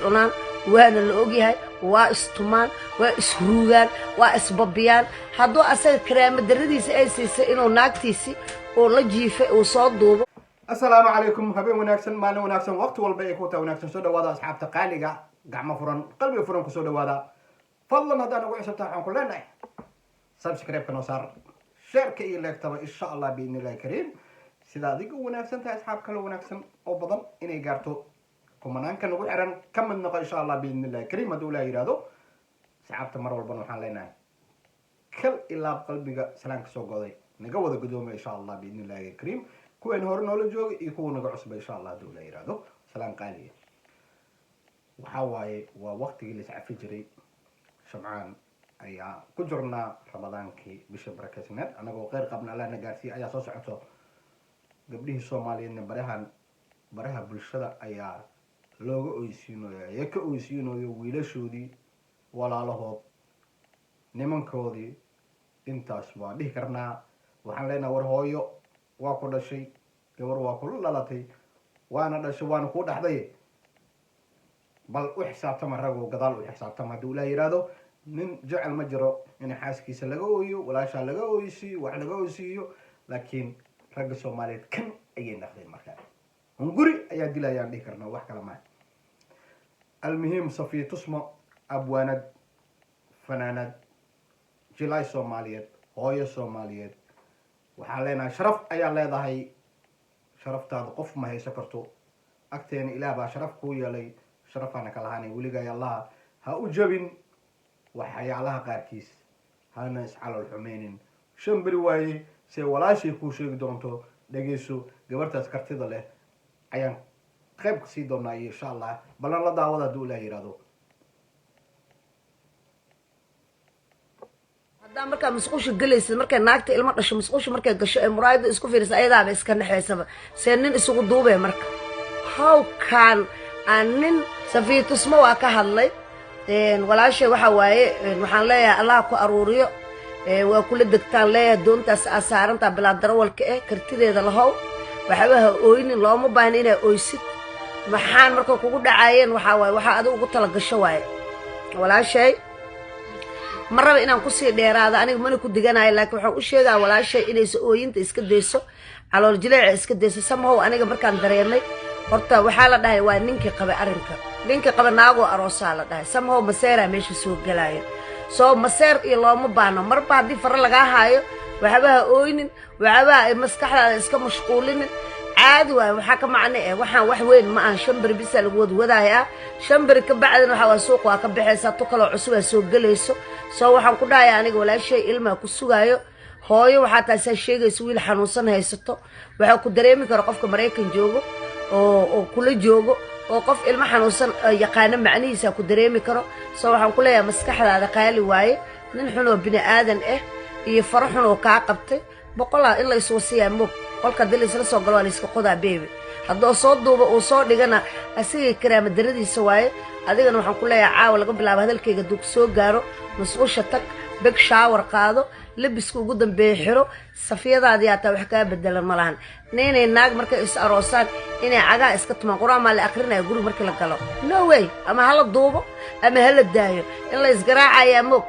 Cunaan, waana la ogyahay. Waa istumaan, waa isruugaan, waa isbabiyaan. Hadduu asaga karaamo daradiisa ay siisay inuu naagtiisi uu la jiifay uu soo duubo. Asalaamu calaykum, habeen wanaagsan, maalin wanaagsan, waqti walba ay ku tahay wanaagsan. Soo dhawaada, asxaabta qaaliga, gacmo furan, qalbi furan kusoo dhawaada. Fadlan haddaan ugu cusubtahay, waxaan ku leenahay subscribe-ka noo saar, share-ka iyo like-taba, insha Allah biidni illahi kariim. Sida adiga u wanaagsan tahay, asxaab kale wanaagsan oo badan inay gaarto, kumanaanka nagu xiran ka mid noqo, insha Allah biidni illahi kariim, hadduu Ilaah yidhaahdo. Asxaabta mar walbana waxaan leenahay kal ilaab qalbiga salaanka soo goday naga wada gudooma, insha Allah biidni illahi kariim, kuwayna hore noola joogay iyo kuwa naga cusba, insha Allah hadduu Ilaah yidhaahdo. Salaan qaaliya. Waxaa waaye, waa waqtigii la iscafi jiray. Shamcaan ayaa ku jirnaa, Ramadaankii bisha barakeysaneed anagoo kheyr qabna Allah na gaarsiiya ayaa soo socoto. Gabdhihii Soomaaliyeedna barahan baraha bulshada ayaa looga oysiinayo, ayaa ka oysiinayo wiilashoodii, walaalahood, nimankoodii. Intaas waa dhihi karnaa. Waxaan leenahay, war hooyo waa ku dhashay, gabar waa kula dhalatay, waana dhashay, waana kuu dhaxday. Bal u xisaabtama, ragow, gadaal u xisaabtama. Hadduu Ilaah yidhaahdo, nin jecel ma jiro in xaaskiisa laga ooyo, walaashaa laga oysiiyo, wax laga oysiiyo. Laakiin ragga Soomaaliyeed kan ayay naqdeen markaa, hunguri ayaa dilayaan dhihi karnaa, wax kale maaha. Almuhiim, Safiya Tusmo, abwaanad, fanaanad, jilaay Soomaaliyeed, hooyo Soomaaliyeed, waxaan leenahay sharaf ayaa leedahay. Sharaftaada qof ma hayso karto agteena. Ilaah baa sharaf kuu yeelay, sharafaana ka lahaanay. Weligay Allaha ha u jabin waxyaalaha qaarkiis, hana iscalool xumeynin. 5 beri waaye, see walaashay kuu sheegi doonto. Dhegeyso, gabartaas kartida leh ayaan qayb ka sii doonaa iyo insha Allah ballan la daawada, hadduu Ilaah yihahdo. Haddaa markaa musqusha gelaysid, markay naagta ilmo dhasho, musqusha markay gasho ee muraayada isku fiirisa, ayadaaba iska naxaysaba. See nin isugu duubee marka? Hawkan aan nin Safiitusmo waa ka hadlay. Walaashay waxa waaye, waxaan leeyahay Allah ku aruuriyo, waa kula degtaan leeyahay doontaas aa saarantaa bilaa darawalka eh. Kartideeda lahow, waxba ha ooynin, looma baahna inaa oysid. Maxaan marka kugu dhacaayeen? Waxaa waaye waxaa adigu ugu tala gasho waaye. Walaashay, ma raba inaan kusii dheeraado, aniga mana ku diganayo, laakiin waxaan u sheegaa walaashay inaysa ooyinta iska dayso, calool jileeca iska dayso. Samahow aniga markaan dareemay, horta waxaa la dhahay waa ninkii qabay arrinka, ninkii qaba naagoo aroosaa la dhahay. Samahow maseeraa meesha soo gelaayo, soo maseer iyo looma baahno. Marba haddii fare lagaa haayo, waxba ha ooynin, waxba ha maskaxdaada iska mashquulinin. Caadi waayo, waxaa ka macno eh, waxaan wax weyn ma ahan. 5 beri bisa lagu wadwadaaya, 5 beri ka bacdina waxaa waa suuq waa ka baxaysaa, tu kaloo cusub aa soo gelayso. Soo waxaan ku dhahayaa aniga, walaashay, ilmaa ku sugaayo. Hooyo waxaa taasaa sheegaysa wiil xanuunsan haysato. Waxaa ku dareemi kara qofka Maraykan joogo oo kula joogo, oo qof ilmo xanuunsan yaqaano macnihiisa ku dareemi karo. Soo waxaan ku leeyahay, maskaxdaada qaali waaye. Nin xun oo bini aadan ah iyo faro xun oo kaa qabtay boqolaa in la iswasiyaa moog. Qolka haddii laisla soo galo, waa layska qodaa, baby. Hadduu soo duubo uu soo dhigana, asigay karaama daradiisa waaye. Adigana waxaan ku leeyahay, caawa laga bilaabo, hadalkayga hadduu ku soo gaaro, musqusha tag, beg shower qaado, labiska ugu dambeeya xiro. Safiyadaadii hataa wax kaa bedelan ma lahan. Ninay naag markay is aroosaan inay cagaa iska tumaan, qur-aan maa la akrinaya guri markii la galo? No way. Ama hala duubo ama hala daayo, in la isgaraacayaa moog.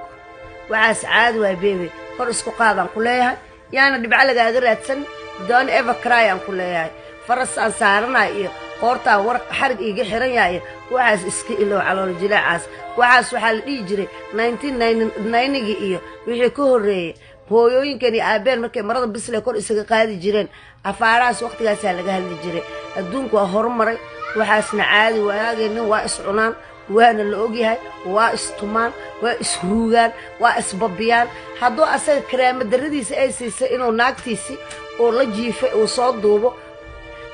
Waxaas caadi waay, baby. Kor isku qaadaan ku leeyahay, yaana dhibco lagaaga raadsan. Don't ever cry aan ku leeyahay. Faras aan saaranay iyo qoortaa war xarig iiga xiran yahay, waxaas iska ilow. Calool jilaacaas, waxaas waxaa la dhihi jiray 1999-gii iyo wixii ka horreeyey. Hooyooyinkan iyo aabeen markay marada bisle kor isaga qaadi jireen, afaarahaas waqtigaasaa laga hadli jiray. Adduunku waa horumaray, waxaasna caadi waageennin. Waa is cunaan, waana la ogyahay. Waa istumaan, waa isruugaan, waa isbabiyaan. Hadduu asaga karaamo daradiisa ay siisay inuu naagtiisi uu la jiifay uu soo duubo,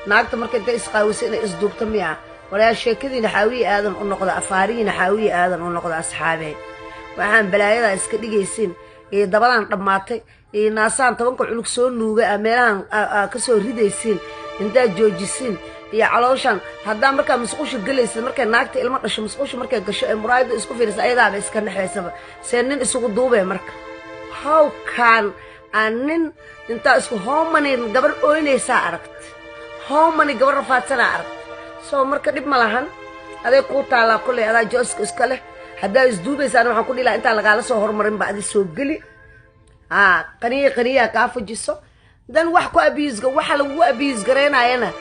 naagta marka intay isqaawisay inay isduubto miya? Walaal, sheekadiina Xaawiye Aadan u noqda, afaarihiina Xaawiye Aadan u noqda. Asxaabee, waxaan balaayadaa iska dhigaysiin iyo dabadaan dhammaatay iyo naasaan 10-ka culug soo nuugay a meelahan ka soo ridaysiin intaad joojisiin iyo calooshan. Haddaa markaa musqusha gelaysid, markay naagta ilmo dhasho, musqusha markay gasho ee muraayada isku fiirisa, ayadaaba iska naxaysaba. See nin isugu duubee marka? Hawkan aan nin intaa isku hoomani gabar ooynaysaa aragt, hoomani gabar rafaadsanaa aragt. Soo marka dhib ma lahan. Aday kuu taalaa kolley, adaa jooska iska leh. Haddaa isduubaysaan, waxaan ku dhihi lahaa intaan lagaala soo horumarin ba adi soo geli. Ha qaniya, qaniyaa kaa fujiso. Dan wax ku abuse, waxa lagugu abuse garaynayana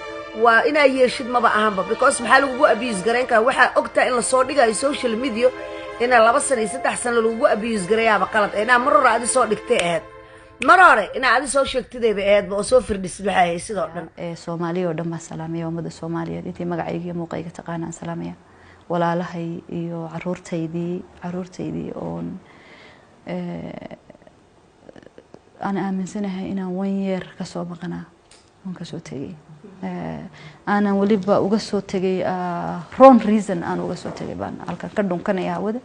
waa inaa yeeshid maba ahanba, because maxaa lagugu abuse garayn karaa? Waxaa ogtahay in lasoo dhigayo social media. Inaa 2 sano iyo 3 sano lagugu abuse garayaaba qalad. Inaa mar hore adi soo dhigtay ahayd, mar hore inaa adi soo sheegtidayba ahaydba oo soo firdhisid waxaa hay sidoo dhan. Soomaaliya oo dhan baan salaamaya, ummada Soomaaliyeed intii magacayga iyo muuqayga taqaanaan salaamaya, walaalahay iyo caruurtaydii oon aan aaminsanahay inaan one year kasoo maqnaa oon kasoo tegay, aanan weliba uga soo tegay wrong reason aan uga soo tegay baan halkan ka dhunkanaya hawada.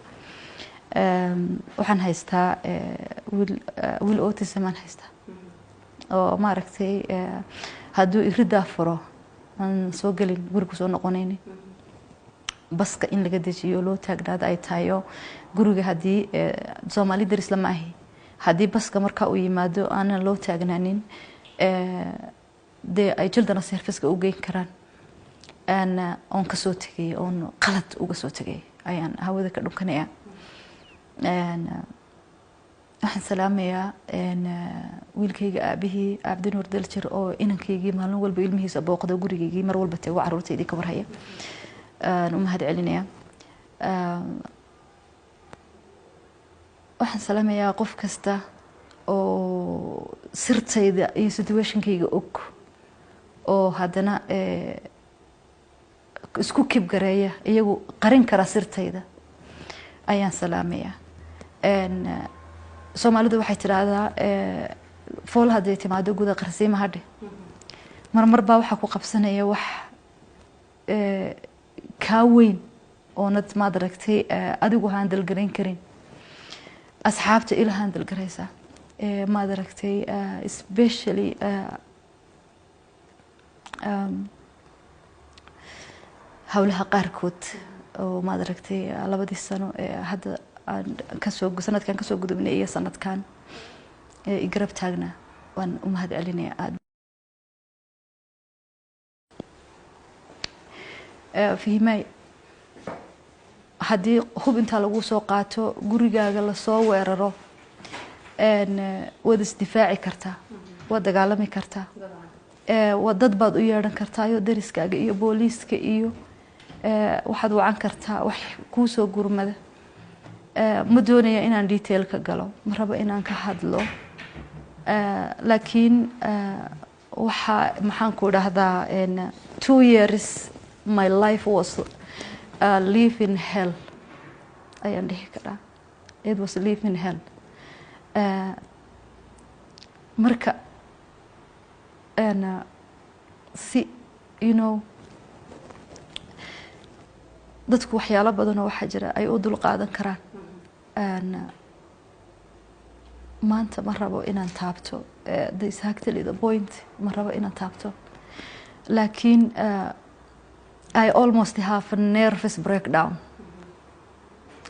Waxaan haystaa wiil autism aan haystaa oo maaragtay hadduu iridaa furo aan soo gelin, guriga soo noqonaynin, baska in laga dejiyo loo taagnaado ay tahayo. Guriga haddii Soomaali daris lama ahi, haddii baska markaa uu yimaado aanan loo taagnaanin, dee ay children serviceka u geyn karaan. Oon kasoo tegay, oon qalad uga soo tegay ayaan hawada ka dhunkanaya. Waxaan salaamayaa wiilkayga aabihii, Cabdinuur Daljir, oo inankaygii maalin walba ilmihiisa booqda, gurigaygii mar walba tego, caruurtaydii ka warhaya, aan u mahad celinaya. Waxaan salaamayaa qof kasta oo sirtayda iyo situationkayga og oo haddana isku kibgareeya, iyagu qarin kara sirtayda ayaan salaamayaa. Soomaalidu waxay tidhaahdaa, fool hadday timaado guda qarsiima hadhe. Marmar baa waxaa ku qabsanaya wax kaa weyn oonad maad aragtay adigu handle garayn karin, asxaabta ila handle garaysa, maad aragtay, especially howlaha qaarkood oo maad aragtay 2dii sano ee hadda aan kasoo, sanadkan kasoo gudubnay iyo sanadkan i garab taagnaa, waan u mahad celinaya aad. Fihimay, haddii hub intaa lagu soo qaato gurigaaga lasoo weeraro, waad isdifaaci kartaa, waad dagaalami kartaa, waa dad baad u yeedhan kartaa iyo dariskaaga iyo booliiska iyo waxaad wacan kartaa wax kuusoo gurmada. Ma doonaya inaan detail ka galo, ma rabo inaan ka hadlo, laakiin waxa maxaan ku dhahdaa, 2 years my life was live in hell ayaan dhihi karaa. It was live in hell. Marka si dadku waxyaalo badanoo waxaa jira ay u dul qaadan karaan. Maanta ma rabo inaan taabto the exactly the point, ma rabo inaan taabto, laakiin I almost have a nervous breakdown.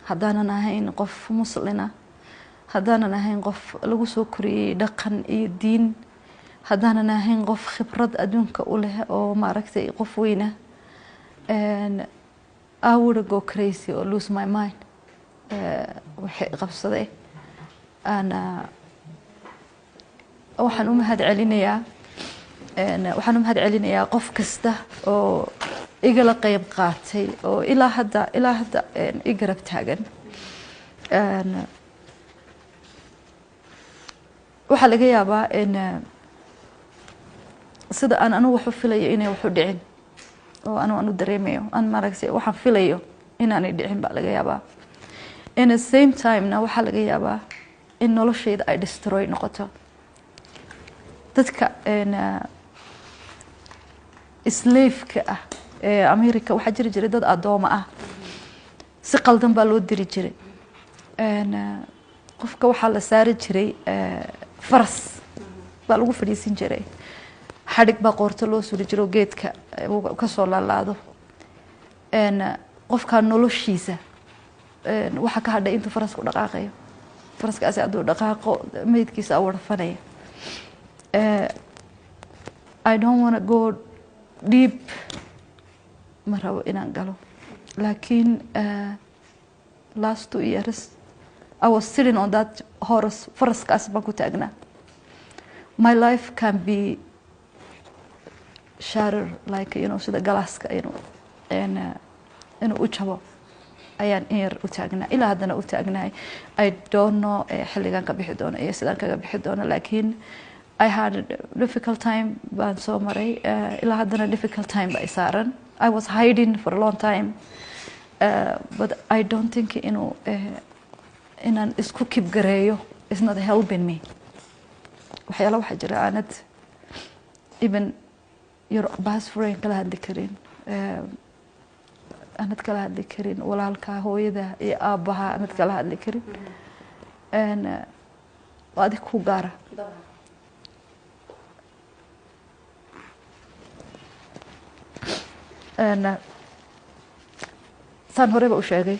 Haddaanan ahayn qof muslina, haddaanan ahayn qof lagu soo koriyey dhaqan iyo diin, haddaanan ahayn qof khibrad adduunka u leh oo maaragtay qof weyna, I would go crazy or lose my mind. Waxay qabsaday ana waxaan u mahad celinayaa qof kasta oo igala qeyb qaatay oo ilaa hadda i garab taagan. Waxaa laga yaabaa in sida aan anigu wax u filayo inay wax u dhicin oo anu aan u dareemayo, aan maaragtay waxaan filayo inaanay dhicin baa laga yaabaa. In the same time-na waxaa laga yaabaa in noloshayda ay destroy noqoto. Dadka slave-ka ah ee America, waxaa jiri jiray dad addooma ah, si qaldan baa loo diri jiray. Qofka waxaa la saari jiray faras baa lagu fadhiisin jiray, xadhig baa qoorto loo suri jiro, geedka uu kasoo laalaado. Qofka noloshiisa waxaa ka hadhay intuu farasku dhaqaaqayo. Faraskaasi hadduu dhaqaaqo, meydkiisa awarfanaya. I don't wanna go deep, ma rabo inaan galo. Laakiin last 2 years I was sitting on that horse, faraskaas baan ku taagnaa. My life can be shatter like sida galaaska inuu u jabo ayaan in yar u taagnaa, ilaa haddana u taagnahay. I don't know xilligan ka bixi doono iyo sidaan kaga bixi doono, laakiin I had a difficult time baan soo maray. Ilaa haddana difficult time ba i saaran. I was hiding for a long time, but I don't think inuu inaan isku keep gareeyo is not helping me. Waxyaala waxaa jira aanad even your best friend kala hadli karin, aanad kala hadli karin walaalka, hooyada iyo aabbaha aanad kala hadli karin. Waa adig ku gaara. Saan horeba u sheegay,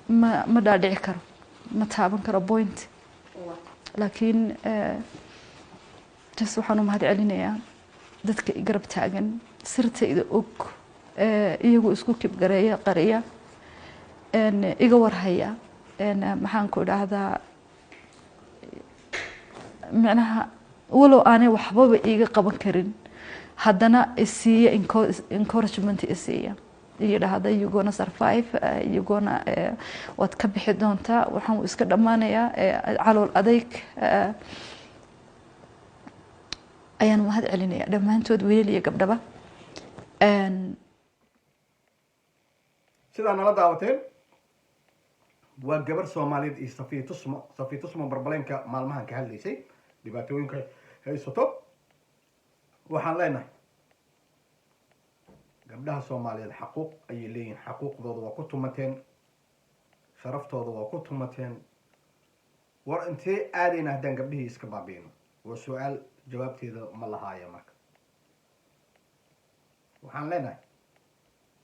ma dhaadhici karo, ma taaban karo point, laakiin just waxaan u mahad celinayaa dadka i garab taagan, sirtayda og, iyagu isku keep gareeya, qariya, iga warhaya. Maxaan ku idhaahdaa, micnaha walow aanay waxbaba iiga qaban karin, haddana isiiya encouragement, isiiya, yidhaahda, "You gonna survive, you gonna, waad ka bixi doontaa, waxaan iska dhammaanayaa, calool adayg." Ayaan mahad celinaya dhammaantood, wiilal iyo gabdhaba. Sidaa nala daawateen, waa gabar Soomaaliyeed iyo Safiya Tusmo. Safiya Tusmo barbaleenka maalmahan ka hadlaysay dhibaatooyinka haysato. Waxaan leenahay gabdhaha Soomaaliyeed xaquuq ayay leeyihin. Xaquuqdooda waa ku tumateen, sharaftooda waa ku tumateen. War intee aadayna haddaan gabdhihii iska baabi'ino? Waa su-aal jawaabteeda ma lahaaya. Marka waxaan leenahay,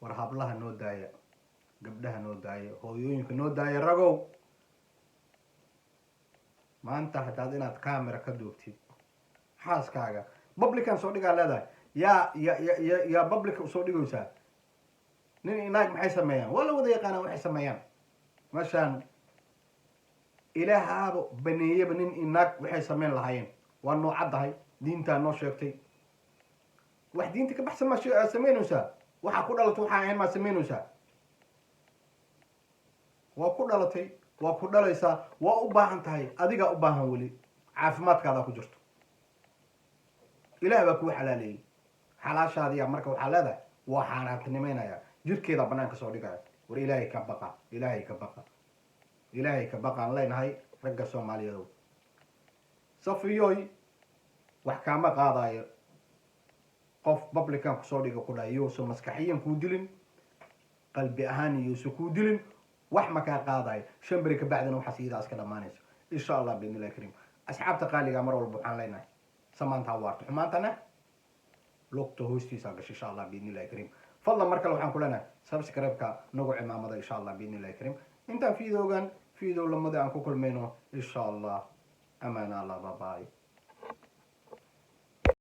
war hablaha noo daaya, gabdhaha noo daaya, hooyooyinka noo daaya. Ragow, maanta haddaad inaad camera ka duubtid xaaskaaga, publican soo dhigaa leedahay, yaa ya ya ya yaa publica usoo dhigaysaa? Nin iyo naag maxay sameeyaan? Waa la wada yaqaanaa waxay sameeyaan. Meeshaan Ilaahaaba baneeyaba nin iyo naag waxay sameyn lahaayeen. Waa noocaddahay, diintaa noo sheegtay. Wax diinta ka baxsan maa aad samaynaysaa? Waxaa ku dhalatay waxaa ahayn maa samaynaysaa? Waa ku dhalatay, waa ku dhalaysaa, waa u baahan tahay, adigaa u baahan, weli caafimaadkaadaa ku jirto. Ilaah baa kuu xalaaleeyey xalaashaadiya. Marka waxaa leedahay waa xaaraantinimeynaya, jirkeeda banaanka soo dhigaya. War Ilaahay ka baqa, Ilaahay ka baqa, Ilaahay ka baqaan leenahay ragga Soomaaliyeed. Safiyoy, wax kaama qaadayo qof publican kusoo dhiga ku dhahay. Yousa maskaxiyan kuu dilin, qalbi ahaan iyousa kuu dilin, wax ma kaa qaadayo. 5 beri ka bacdina waxaas iyadaa iska dhamaanayso, insha Allah, biidni illahi kariim. Asxaabta qaaliga, mar walba waxaan leenahay samaanta waarto, xumaantana lugta hoostiisa gasho, insha Allah, biidni illahi kariim. Fadlan mar kale waxaan ku leenahay subscribe-ka nagu cimaamada, insha Allah, biidni illahi kariim. Intaan videogan video lamada aan ku kulmayno, insha Allah, amaana Allah, bye bye.